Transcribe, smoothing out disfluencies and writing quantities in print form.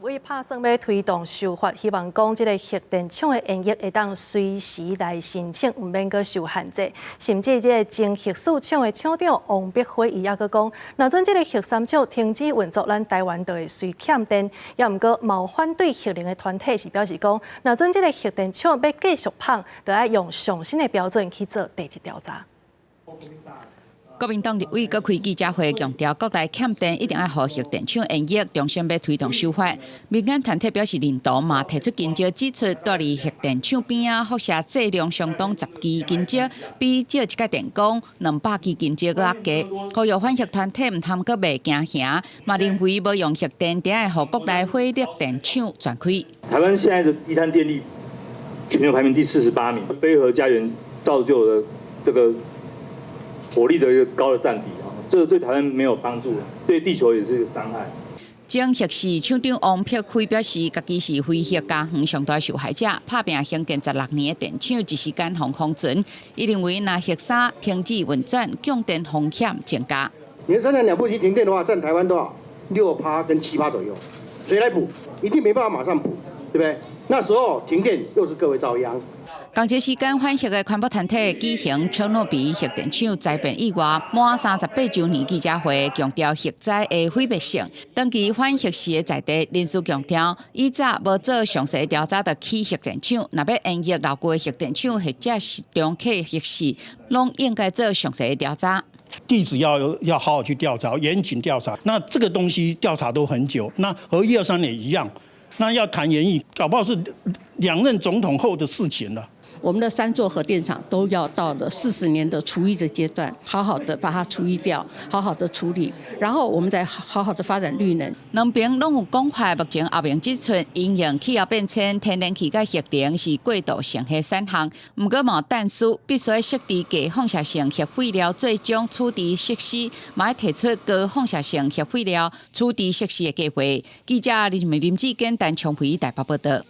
委拍算欲推動修法，希望講這个核電廠的延役會當隨時來申請，毋免閣受限制。甚至這个前核四廠的廠長王碧輝伊猶閣講，若準這个核三廠停止運作，咱台灣就會隨欠電。猶毋過，嘛有反對核能的團體是表示講，若準這个核電廠欲繼續麭，就愛用上新的標準去做地質調查。國民黨立委閣開記者會，強調國內欠電一定愛予核電廠延役，重新欲推動修法。民間團體表示認同，嘛提出金招指出，蹛佇核電廠邊仔輻射劑量相當10支金焦，比照一擺電工200支金焦閣較低。呼籲反核團體毋通閣賣驚嚇，嘛認為無用核電，定會予國內火力電廠全開。台灣現在的低碳電力全球排名第48名，非核家園造就的這個火力的一個高的佔比啊，這個對台灣沒有幫助，對地球也是一個傷害。前核四廠長王碧輝表示，家己是非核家園上大受害者，拍拚興建16年的電廠，一時間予封存。伊認為，若核三停止運轉，供電風險增加。你三廠兩不急停電的話，佔台灣多少？6趴跟7趴左右，誰來補？一定沒辦法馬上補，對不對？那時候停電又是各位遭殃。同一時間，反核的環保團體舉行車諾比核電廠災變以外滿38週年記者會，強調核災的毀滅性。長期反核四的在地人士強調，以早無做詳細調查就起核電廠，若欲延役老舊的核電廠或者是重啟核四，攏應該做詳細調查。地質要好好去調查，嚴謹調查。那這個東西調查都很久，那核一二三也一樣。那要談延役，搞不好是兩任總統後的事情了。我們的三座核電廠都要到了40年的除役的階段，好好的把它除役掉，好好的處理，然後我們再好好的發展綠能。兩邊攏有講法，目前阿明指出，因應氣候變遷，天然氣佮核能是過渡性的選項。毋過嘛但書必須設置低放射性核廢料最終處置設施，嘛愛提出高放射性核廢料處置設施的計劃。記者林林志堅、陳長培台北報道。